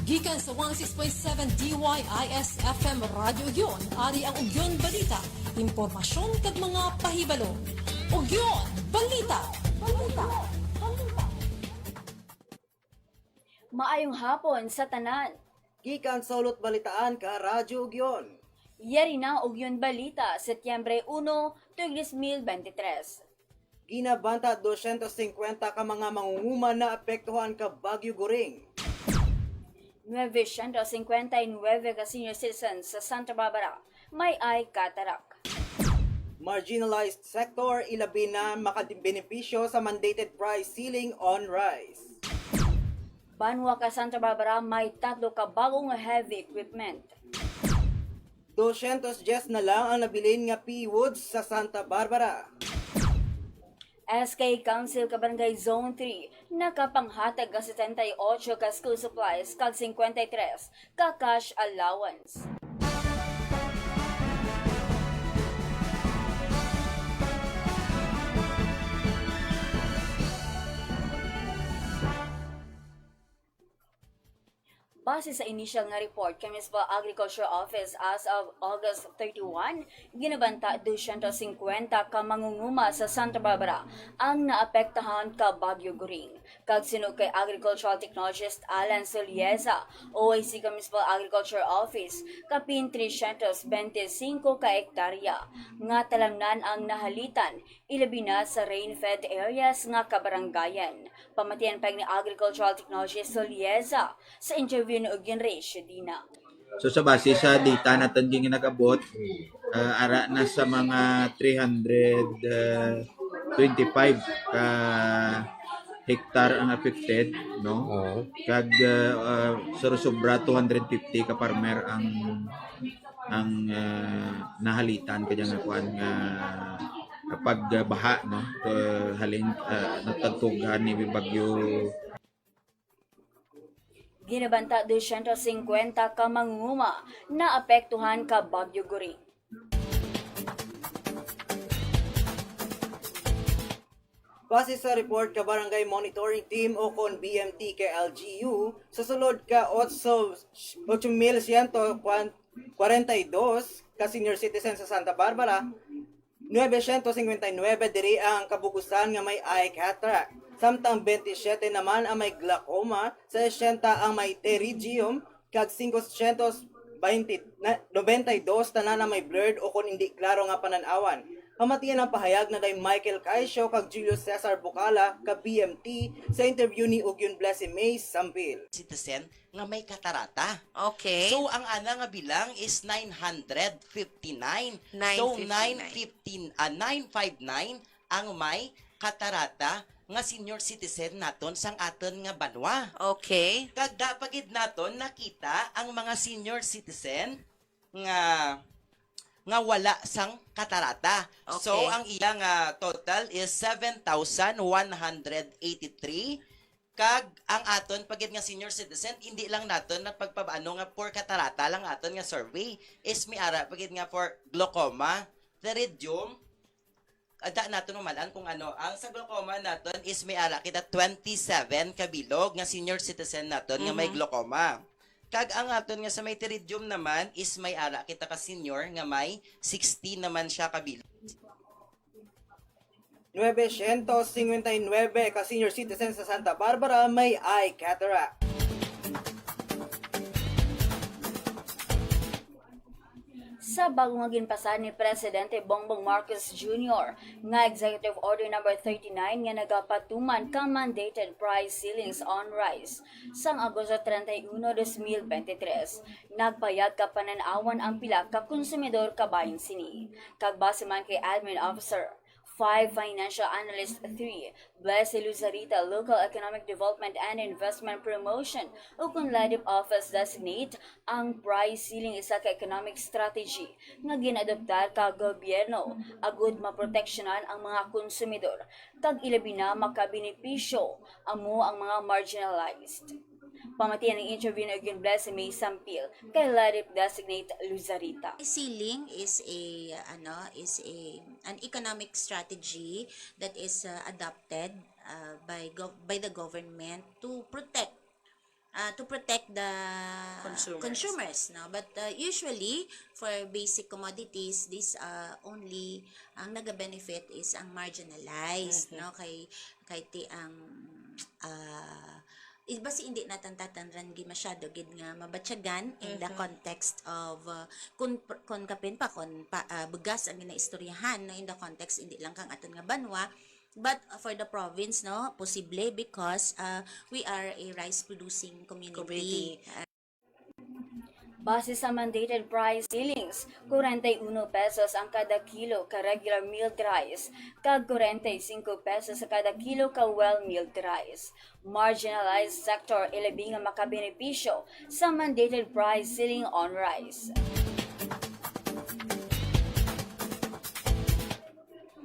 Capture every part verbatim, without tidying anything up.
Gikan sa one oh six point seven D Y I S F M Radyo Ugyon, ari ang Ugyon Balita, impormasyon kag mga pahibalo. Ugyon Balita. Balita. Balita. Maayong hapon sa tanan. Gikan sa Hulot Balitaan ka Radyo Ugyon. Yari na Ugyon Balita, Setyembre uno, tuig dos mil bente tres. Ginabanta dosyentos singkwenta ka mga mangunguma naapektuhan ka Bagyo Goring. Nuebe syentos singkwenta y nuebe ka senior citizens sa Santa Barbara may eye cataract. Marginalized sector, ilabi na makabenepisyo sa mandated price ceiling on rice. Banwa ka Santa Barbara may tatlo ka bagong heavy equipment. Dosyentos dyes na lang ang nabilin nga P E woods sa Santa Barbara. S K Council ka Barangay Zone three nakapanghatag ka setenta y ocho ka school supplies kag singkwenta y tres ka cash allowance. Base sa initial nga report kay Municipal Agriculture Office, as of August thirty-one, ginabanta dosyentos singkwenta ka mangunguma sa Santa Barbara ang naapektahan ka Bagyo Goring. Kag sinuno kay Agricultural Technologist Alan Solieza, O I C ka Municipal Agriculture Office, kapin tresyentos bente singko ka ektarya nga talamnan ang nahalitan, ilabi na sa rain-fed areas nga kabarangayan. Pamatian pa ni Agricultural Technologist Solieza sa interview ni Ugyon Reyes Dina. So, sa base sa data naton nga nag-abot, ah, ara na sa mga three hundred twenty-five ka hektar ang affected, no? Oo. Kag, ah, ah, sobra-sobra two hundred fifty ka farmer ang, ang, ah, nahalitan kadya nga kuan nga pagbaha, no? Ka-, halin, ah, natagtugan ni Bagyo. Ginabanta dosyentos singkwenta ka mangunguma naapektuhan ka Bagyo Goring. Base sa report ka Barangay Monitoring Team o kon B M T ka L G U, sa sulod ka otso, otso mil siyento kwarenta y dos ka senior citizen sa Santa Barbara, nuebe siyento singkwenta y nuebe diri ang kabug-usan nga may eye cataract, samtang bente siyete naman ang may glaucoma, sesenta ang may pterygium, kag singko siyento baynte, na, nobenta y dos tanan ang may blurred o kon indi klaro nga panan-awan. Pamatian ang pahayag na kay Michael Caicio kag Julio Cesar Bucala ka B M T sa interview ni Ugyon Blessy May Sampil. Citizen nga may katarata. Okay. So, ang ana nga bilang is nine hundred fifty-nine. So, nine fifty-nine. Nine fifteen, ah, nine five nine ang may katarata nga senior citizen naton sang aton nga banwa. Okay. Kag da pa gid naton nakita ang mga senior citizen nga, nga wala sang katarata. So, okay, ang iya nga total is seven thousand one hundred eighty-three. Kag ang aton pa gid nga senior citizen, hindi lang naton na pagpabano nga for katarata lang aton nga survey, is may ara pa gid nga for glaucoma, pterygium, ada naton maman-an kung ano. Ang sa glaucoma naton is may ara kita twenty-seven ka bilog nga senior citizen naton nga may, mhm, glaucoma. Kag ang aton nga sa may pterygium naman is may ara kita ka senior nga may sixty naman siya ka bilog. Nuebe siyento singkwenta y nuebe ka senior citizen sa Santa Barbara may eye cataract. Sa bago nga ginpasa ni Presidente Bongbong Marcos Junior nga Executive Order Number thirty-nine nga nagapatuman ka mandated price ceilings on rice sang Agosto treinta y uno, dos mil veintitrés, nagpayag ka panan-awan ang pila ka konsumidor kabahin sini. Kag base man kay Admin Officer five Financial Analyst three, Blessy Luzarita, Local Economic Development and Investment Promotion, ukon LEDIP Office Designate, ang price ceiling isa ka economic strategy nga gin-adoptar ka gobyerno agud maproteksyonan ang mga konsumidor kag ilabi na makabenepisyo amo ang mga marginalized. Pamatian ang interview ni Ugyon Blessy May Sampil kay LEDIP Designate Luzarita. Ceiling is a, ano, is a, an economic strategy that is, uh, adopted, uh, by gov-, by the government to protect, uh, to protect the Consumers. consumers, no? But uh, usually, for basic commodities, this uh, only, ang nag-benefit is ang marginalized, Mhm. no? Kay, kay ti ang uh, basi hindi natin tatanran gi masyado gid nga mabatyagan in the Mhm. context of uh, kun, kun kapin pa, kun pa, uh, bugas ang ginaistoryahan, no, in the context hindi lang kang aton nga banwa, but for the province, no, posible because uh, we are a rice producing community. Community. Uh, Base sa mandated price ceilings, forty-one pesos ang kada kilo ka regular milled rice, kag forty-five pesos sa kada kilo ka well milled rice. Marginalized sector ilabi nga makabenepisyo sa mandated price ceiling on rice.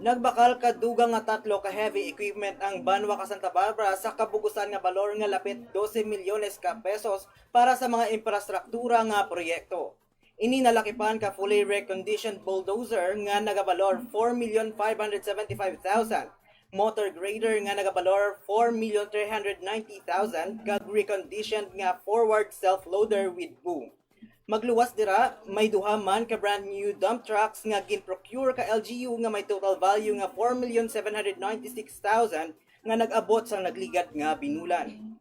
Nagbakal ka dugang nga tatlo ka heavy equipment ang banwa ka Santa Barbara sa kabugusan nga balor nga lapit dose milyones ka pesos para sa mga infrastruktura nga proyekto. Ini nalakipan ka fully reconditioned bulldozer nga nagabalor four million five hundred seventy-five thousand, motor grader nga nagabalor four million three hundred ninety thousand, kag reconditioned nga forward self-loader with boom. Magluwas dira, may duha man ka brand new dump trucks nga gin-procure ka L G U nga may total value nga four million seven hundred ninety-six thousand nga nag-abot sa nagligad nga binulan.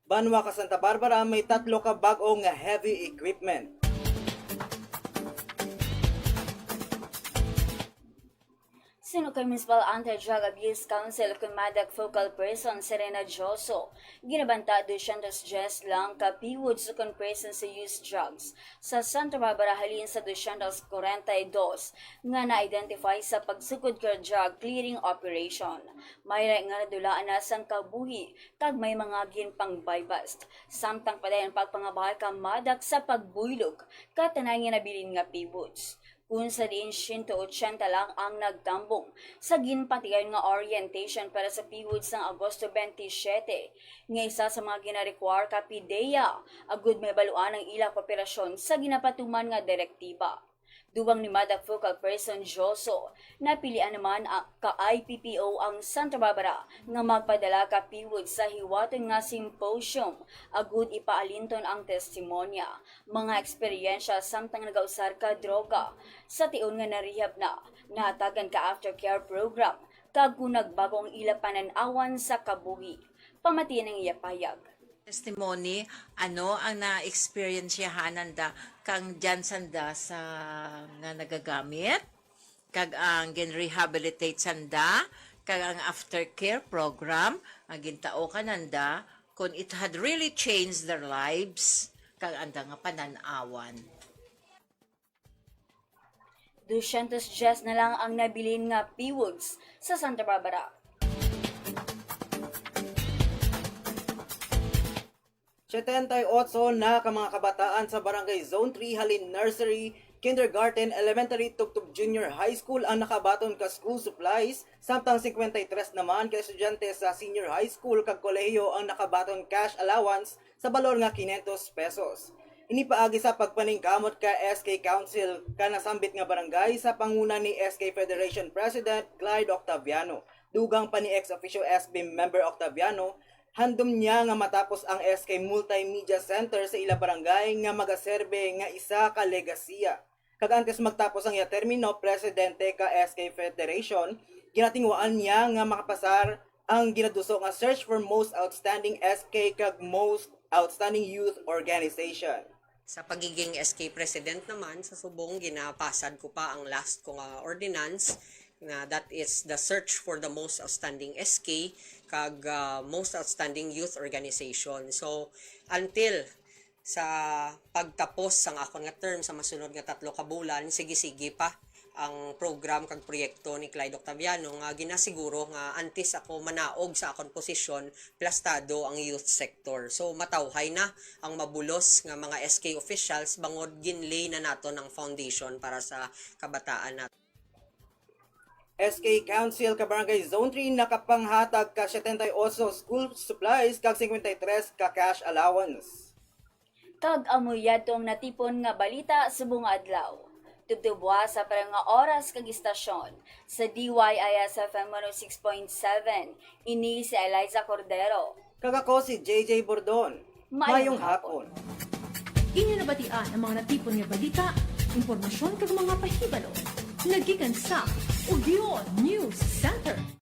Banwa ka Santa Barbara may tatlo ka bag-o nga heavy equipment. Sinukay Municipal Anti-Drug Abuse Council kun MADAC focal person Serena Joso, ginabanta dusyentos diyes lang ka PWDs kon presence sa used drugs sa Santa Barbara halin sa dusyentos kwarenta y dos nga na-identify sa pagsugod ka drug clearing operation. May ra nga nadulaan na sang kabuhi kag may mga ginpang-buy bust. Samtang padayon pagpangabay ka MADAC sa pagbuylog ka tanan nga nabilin nga PWDs. Kun sa diin siyento otsenta lang ang nagtambong sa ginpatigayon nga orientation para sa PWDs sang Agosto twenty-seven, nga isa sa mga ginarequire ka PDEA, agud mahibaluan ang ila kooperasyon sa ginapatuman nga direktiba. Dugang ni MADAC focal person Joso, napilian naman a-, ka I P P O ang Santa Barbara nga magpadala ka PWDs sa hiwaton nga symposium agud ipaalinton ang testimonya, mga eksperyensya samtang nagausar ka droga. Sa tion nga na-rehab na, nahatagan ka aftercare program, kag kung nagbago ang ila panan-awan sa kabuhi. Pamatian ang iya payag. Testimony, ano ang na-experience-yahan nanda kang dyan sanda sa nga nagagamit, kag ang gin-rehabilitate sanda, kag ang aftercare program nga gintao kananda, kung it had really changed their lives, kag anda nga panan-awan. Dusyentos diyes na lang ang nabilin nga PWDs sa Santa Barbara. Setenta y ocho na ka mga kabataan sa Barangay Zone three halin nursery, kindergarten, elementary, tubtob junior high school ang nakabaton ka school supplies, samtang singkwenta y tres naman ka estudyante sa senior high school kag kolehiyo ang nakabaton cash allowance sa balor nga kinyentos pesos. Ini paagi sa pagpaningkamot ka S K Council ka nasambit nga barangay sa panguna ni S K Federation President Clyde Octaviano. Dugang pa ni ex officio S B member Octaviano, handom niya nga matapos ang S K Multimedia Center sa ila barangay nga magaserbe nga isa ka legasiya. Kag antes magtapos ang iya termino, presidente ka S K Federation, ginatinguhaan niya nga makapasar ang ginaduso nga search for most outstanding S K kag most outstanding youth organization. Sa pagiging S K president naman, sa subong ginapasad ko pa ang last ko nga ordinance, nga that is the search for the most outstanding S K kag ah, most outstanding youth organization. So, until sa pagtapos sang akon nga term sa masunod nga tatlo ka bulan, sige-sige pa ang program kag proyekto ni Clyde Octaviano nga ginasiguro nga antes ako manaog sa akon posisyon, plastado ang youth sector. So, matawhay na ang mabulos nga mga S K officials bangod ginlay na naton ang foundation para sa kabataan naton. S K Council ka Barangay Zone three nakapanghatag ka setenta y ocho school supplies kag singkwenta y tres ka cash allowance. Kag amo yadto ang natipon nga balita subong nga adlaw. Tubtob buwas sa pareho nga oras kag istasyon sa D Y I S F M one oh six point seven. Ini si Eliza Cordero. Kag ako si J J Bordon. Mayong hapon. Inyo nabatian ang mga natipon nga balita, impormasyon kag mga pahibalo nga gikan sa Ugyon News Center.